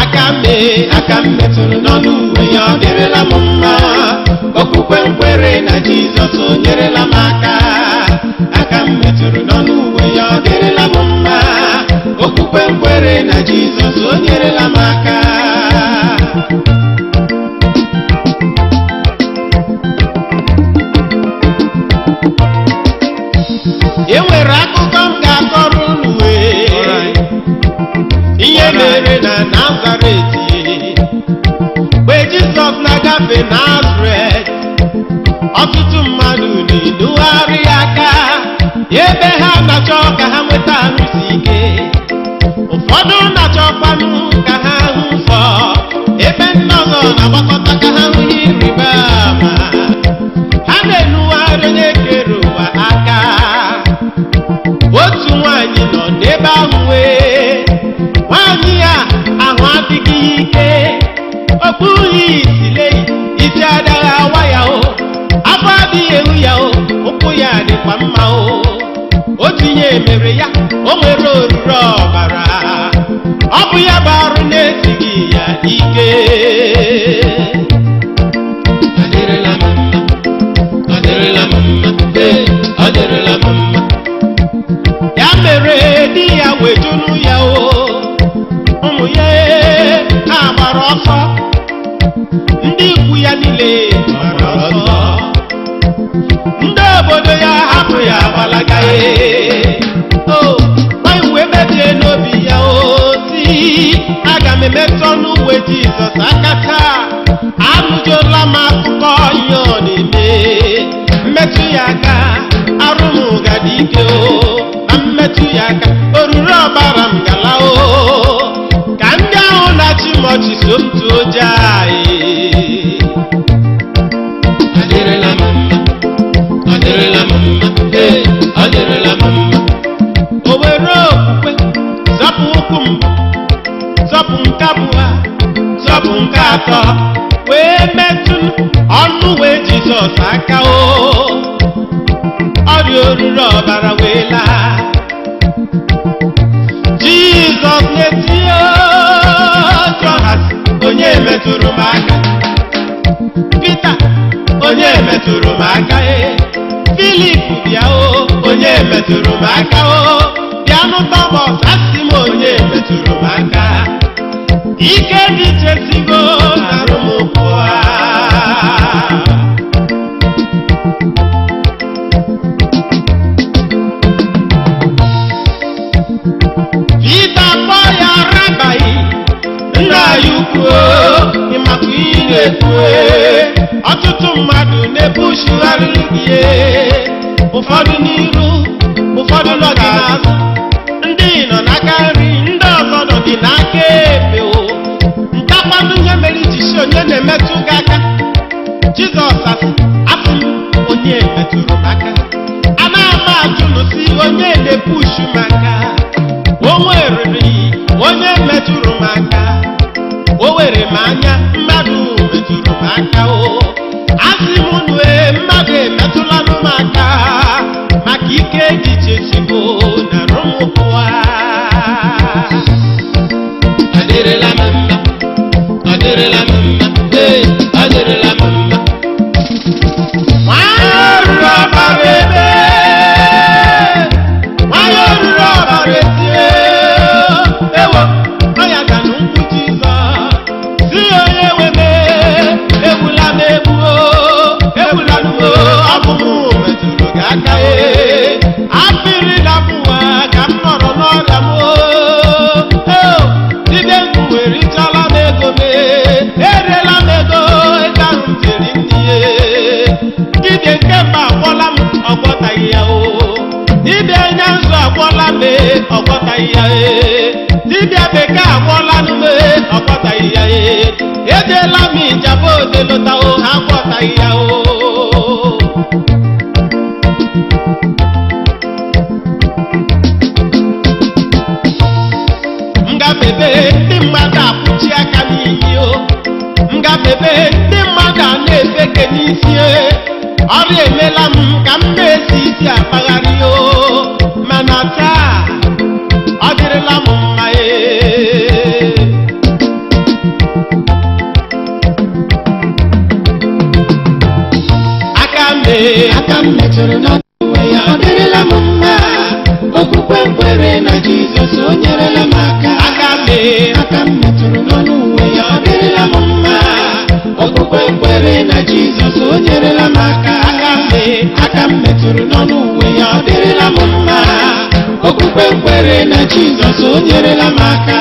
Aka mee aka m metụrụ n'ọnụ uwe ya, ọ dịrịla m mma. Okwukwe m kwere na Jizọs, o nyerela m aka. Aka m metụrụ n'ọnụ uwe ya, ọ dịrịla m mma. Okwukwe m kwere na Jizọs, o nyerela m aka. E nwere akụkọ m ga-akọrọ unu wee ihe mere na Nazaret, mgbe Jizọs na-agafe Nazaret, ọtụtụ mmadụ na-enugharị aka ebe ha na-achọ ka ha nweta arụsị ike, ụfọdụ na-achọkwanụ ka ha hụ ụzọ, ebe ndị ọzọ na-agbakọta ka ha hụ ihe ịrịba ama. Ha na-enugharị onye kere ụwa aka. Otu nwaanyị nọ n'ebe ahụ wee nwaanyị ya ahụ adịghị ya ike, okpughi isilei, isi agaghị awa ya o, afọ adịghị ewu ya o, ụkwụ ya dịkwa mma o. Otu ihe mere ya, o nwere oruru ọbara, ọ bụ ya bụ arụ na-esighị ya ike. Ọ dịrịla m mma, ọ dịrịla m mma, ee, ọ dịrịla m mma. Ya mere di ya wee jụnụ ya o, ụmụ ya ha gbara ọsọ, ndị ikwu ya niile gbara ọsọ, ndị obodo ya hapụ ya gbalaga. O nwanyị wee mebie n'obi ya o, si aga m emetụ ọnụ uwe Jizọs aka taa, anụjola m akụkọ ihe ọ na-eme, mmetụ ya aka arụ m ga-adị ike o, ma mmetụ ya aka oruru ọbara m gala o, ka ndị ahụ na-achị m ọchị so m tụọ ụjọ. Ọ dịrịla m mma, ọ dịrịla m mma, ee, ọ dịrịla m mma. O were okwukwe zọpụ ụkwụ mbụ, zọpụ nke abụọ, zọpụ nke atọ, wee metụ ọnụ wee Jizọs aka o, ọrịa oruru ọbara wee laa. Jizọs na-eti Jọhas, onye metụrụ m aka? Pita, onye metụrụ m aka? E Filip, bịa o, onye metụrụ m aka o? Bịanụ Tọmọs, asị m onye metụrụ m aka? Ike dị chesigo narụ m ụkwụ a. Pita kpọọ ya rabai, nna ya ukwu, ịmakwa ihe na-ekwu. Ọtụtụ mmadụ na-ebushigharịrị gị, ụfọdụ n'iru, ụfọdụ nọ gị n'azụ, ndị nọ n'aka nri, ndị ọzọ nọ gị n'aka ekpe o, ntakwanụ ihe mere iji si onye na-emetụ gị aka? Jizọs asị, asị m onye metụrụ m aka? A na-ama ajụnụ si onye na-epushu m aka? O nweriri onye metụrụ m aka, o were m anya, mmadụ metụrụ m aka o. Asị m unu, mmadụ emetụlanụ m aka, maka ike echiche chigbo na rụmụpụa. Ọ dịrịla m mma, ọ dịrịla m mma, ee, ọ dịrịla m mma. Nwanyị oruru ọbara ebe, nwanyị oruru ọbara etie, ewo, ọya ga na nkwụ Jizọs si onye nwe m, egbula m egbu o, egbula m o, ọ bụ m metụrụ gị aka. E akpịrị na-abụwa ka m nọrọ n'ọrịa m o, dibịa nkwu were richala m ego m, eriela m ego, ego ahụ m jeri ndị dibịa nke mba agwọla m, ọgwọtaghị ya o. Dibịa anya nzu agwọla m, ọgwọtaghị ya e. Dibịa bekee agwọla m, ọgwọtaghị ya e. Ejeela m Ijaba Ode lụta o, ha agwọtaghị ya o. M gafebe, ndị mmadụ akwụchi aka n'iyi o. M gafebe, ndị mmadụ a na-efeke n'isi e. Ọrịa emela m ka m na-esi isi akpagharị o, mana taa ọ dịrịla m mma ee. mee. Aka m metụrụ n'ọnụ uwe ya, ọ dịrịla m mma. Okwukwe m kwere na Jizọs, o nyerela m aka. Aka mee. Aka m metụrụ n'ọnụ uwe ya, ọ dịrịla m mma. Okwukwe m kwere na Jizọs, o nyerela m aka. Aka mee. Aka m metụrụ n'ọnụ uwe ya, ọ dịrịla m mma. Okwukwe m kwere na Jizọs, o nyerela m aka.